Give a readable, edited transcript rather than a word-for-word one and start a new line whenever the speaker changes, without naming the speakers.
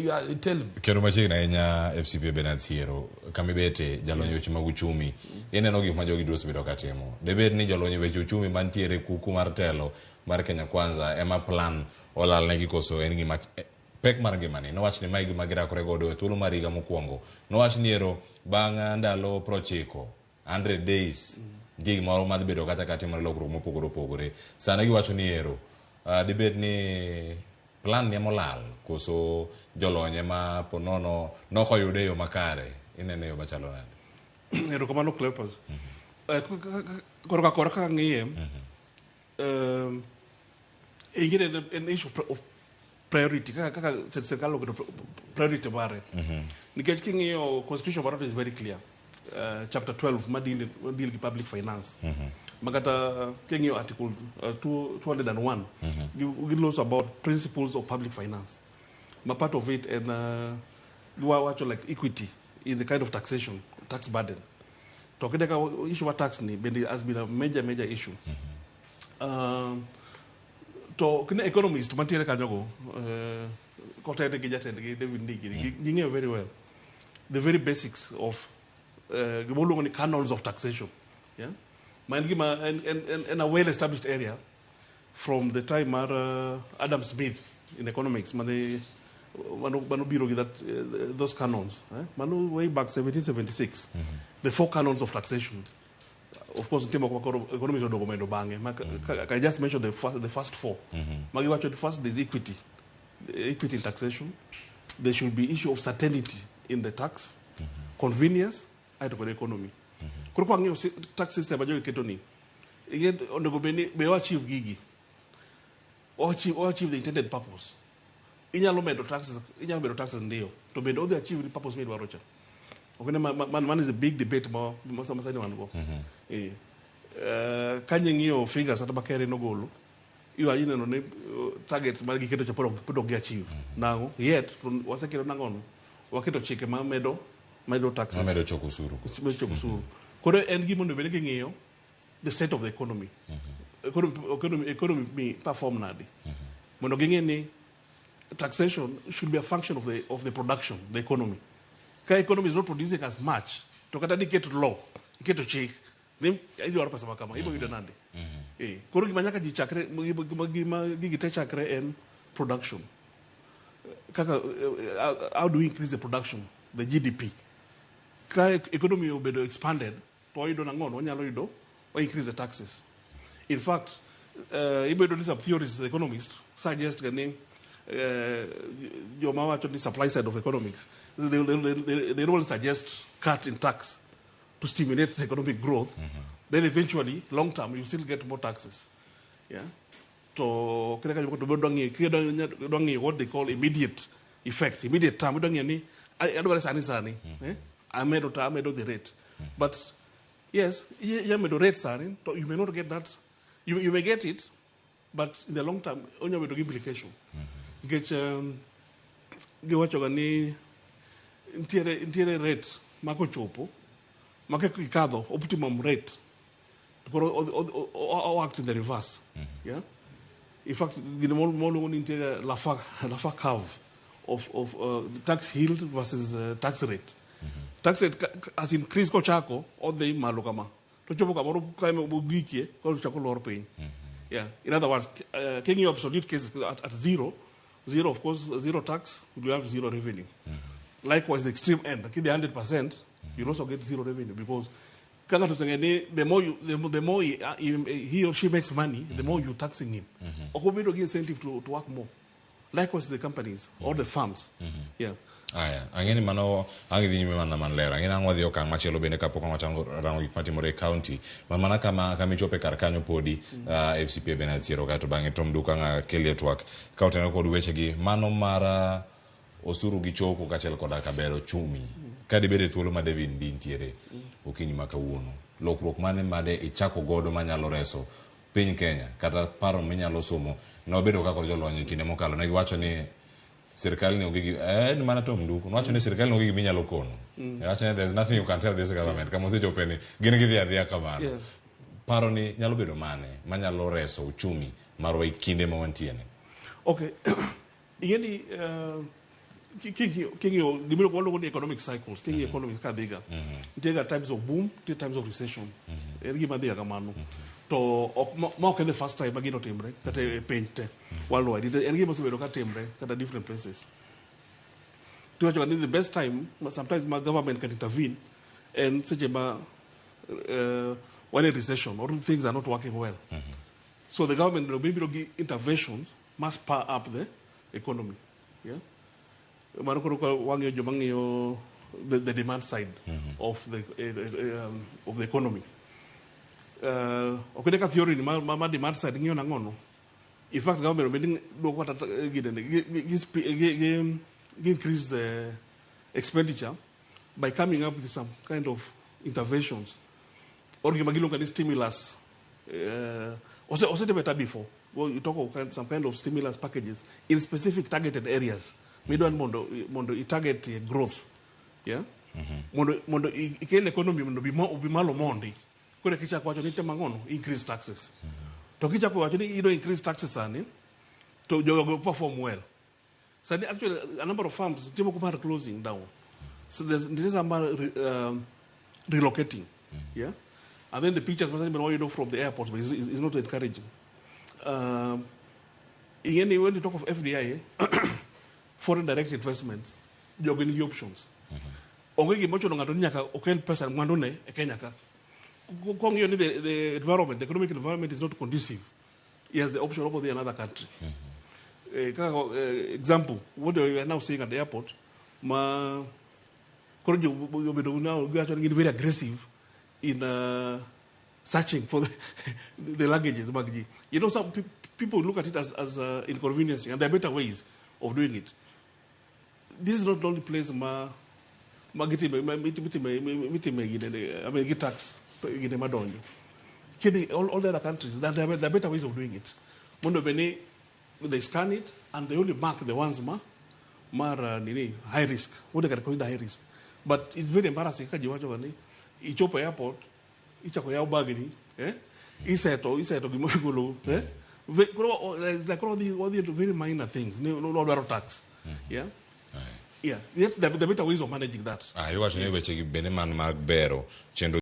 Tell me.
Kendo machiegni ahinya FCPA Bernard Siero, kama ibete jalony e weche mag uchumi, ineno gik ma jogi duto osebedo ka timo. Debed ni jolony e weche uchumi mantiere kuku mar telo mar Kenya Kwanza ema plan olalnegi koso en gima pek mar ngimani. Nowach ni mae gima girakore godo e thuolo mar higa mokwongo. Nowach ni ero bang' ndalo 90, 100 days, nitie gimoro madhi bedo kata ka timore lokruok mopogore opogore. Sani giwacho ni ero, dibed ni plan ni emolal koso jolony ema po nono nokoyude e yo makare inene e yo machalo nade?
Erokamano, Cleopas. Korka kora kaka ng'iye, ingine en issue of priority, kaka sirkal oketo priority mare, nikech king'iyo constitution marwa is very clear, chapter 12 ma deal gi public finance, ma kata king'iyo article 201 giloso about principles of public finance, ma part of it en giwacho like equity in the kind of taxation, tax burden. To kinde ka issue mar tax ni bende has been a major, major issue. To kine economist mantiere kanyogo, kotene gi jatendgi David Ndii, ging'eyo very well the very basics of gima oluongo ni canons of taxation, yeah? Ma en gima en a well established area from the time mar Adam Smith in economics, mane mano biro gi those canons, eh? Mano way back 1776, the four canons of taxation. Of course nitie moko ma koro economics odogo medo bang'e. I just mentioned the first four. Magi wacho, first, there's equity, equity in taxation. There should be issue of certainty in the tax, convenience, aeto kod economy. Koro kwang'iyo tax system ma jogi keto ni, ing'e onego bed ni be o achieve gigi, o achieve the intended purpose. Inyalo medo taxes, inyalo medo taxes ndiyo, to bende odhi achieve the purpose midwaro cha? Ok ne man is a big debate ma sani wan go. Eh. Ka ng'iyo figures kata ma KRA nogolo, iwa ineno ni targets ma giketo cha pod ok gi achieve. Nang'o? Yet to waseketo nang'ono? Waketo chike ma medo taxes.
Mamedo choko osuru.
Medo choko osuru. Koro en gima onego bed ni ging'iyo the state of the economy. Economy mi perform nade? Mondo ging'e ni taxation should be a function of the production, the economy. Ka economy is not producing as much, to kata niketo law, iketo chik, ni idwaro pesa ma kama, ibiro yudo nade? Eh, koro gima nyaka ji chakre, gima gigi te chakre en production. Kaka, how do we increase the production, the GDP? Ka economy obedo expanded, to wayudo nang'ono, wanyalo yudo, wa increase the taxes. In fact, ibedo ni some theories, the economists suggest ga ni joma wacho ni supply side of economics, they normally suggest cut in tax to stimulate the economic growth. Then eventually, long term, you still get more taxes. Yeah. To kile ka to dwa ng'iyo, kidwa ng'iyo what they call immediate effect, immediate term, idwa ng'iyo ni adware sani sani, eh? Amedo to amedo the rate. But yes, imedo rate sani, to you may not get that. You may get it, but in the long term, onyalo bedo gi implication. Nikech giwacho ga ni nitiere rate ma kochopo, ma ka ikadho optimum rate, to koro o act in the reverse. Yeah? In fact, gino moluongo ni nitiere Laffer curve of the tax yield versus tax rate. Tax rate has increased kochako, odhi malo kama. To chopo kamoro ka ogikie, koro chako lor piny. Yeah. In other words, king'iyo absolute cases at zero, zero of course, zero tax, you have zero revenue. Likewise, the extreme end, kidhi 100%, you'll also get zero revenue, because ka ng'ato oseng'eyo ni the more he or she makes money, the more you're taxing him. Ok obedo gi incentive to work more. Likewise, the companies or the firms. Yeah.
Aya, ang'e ni mano ang' idhi nyime mana maler. Ang'e ni ang' wadhi e okang' machielo bende kapok wachango rango gik matimore e county. Mana kama ichope kar kanyo podi, FCPA Bernard Siero kaeto bang'e Tom Duka ang' kelie twak ka otenore kod wechegi mano mar osuru gi choko kaachiel koda ka bero ochumi. Ka dibed e thuolo ma David Ndii nitiere okinyi ma kawuono, lokruok mane made ichako godo manyalo reso piny Kenya kata paro minyalo somo? Nobedo ka kod jolony e kinde mokalo ne giwacho ni sirkal ni onge gi en mana Tom Nduku nowacho ni sirkal ni onge gima inyalo kono. Wacho ni there's nothing you can tell this government kama osechope ni gin gidhi adhiya kamano. Paro ni nyalo bedo mane manyalo reso uchumi marwa e kinde ma wantie ni?
Okay. Ing'e ni King'iyo gimiro waluongo ni economic cycles, king'iyo economy kaka dhiga, nitie ga times of boom, nitie times of recession. En gima dhiga kamano. To ok ma ok en the first time ma gino timre kata e piny te worldwide. En gima osebedo ka timre kata different places. Tiwacho ga ni the best time ma sometimes ma government can intervene en seche ma wan e recession or things are not working well. So the government will biro gi interventions must spur up the economy. Yeah? Mano koro ka wang'iyo joma ng'iyo the demand side of the economy. Ok ine ka theory ni ma demand side ng'iyo nang'o no. In fact, government obed ni duoko kata ginene, gi increase the expenditure by coming up with some kind of interventions or gima giluongo ni stimulus. Osetime ta before. Well, you talk of some kind of stimulus packages in specific targeted areas. Midwa ni mondo i target growth. Yeah? Mondo ikel economy mondo obi malo mondi. Koro kichako wacho ni temo ang'ono, increase taxes. To kichako wacho ni idwa increase taxes sani, to jogo go perform well. Sani actually a number of firms timo mar closing down. So there's some relocating. Yeah? And then the pictures you know from the airports, but it's not encouraging. When you talk of FDI, foreign direct investments, jogo nigi options. Onge gima ochuno ng'ato ni nyaka okel pesa mwandune e Kenya ka. Kong'iyo ni the environment, the economic environment is not conducive, he has the option of the another country. Kaka, example, what we are now seeing at the airport, ma koro jo obedo now giwacho ni gin very aggressive in searching for the luggages mag ji. Some people look at it as inconveniencing, and there are better ways of doing it. This is not the only place ma gitime, ma mitime gine, I mean, gi tax gine madonjo. Kidi, all the other countries, there are better ways of doing it. Mondo bene, they scan it and they only mark the ones ma mar nini high risk. What they can consider high risk. But it's very embarrassing ka ji wacho ga ni ichopo airport, ichako yaw bagni, eh? Iseto gima igolo, eh? Koro, it's like all the very minor things. No, no, no, no tax. Yeah? Yeah. Yet there are better ways of managing that.
Iwacho ni weche gi bende man mag bero chenro.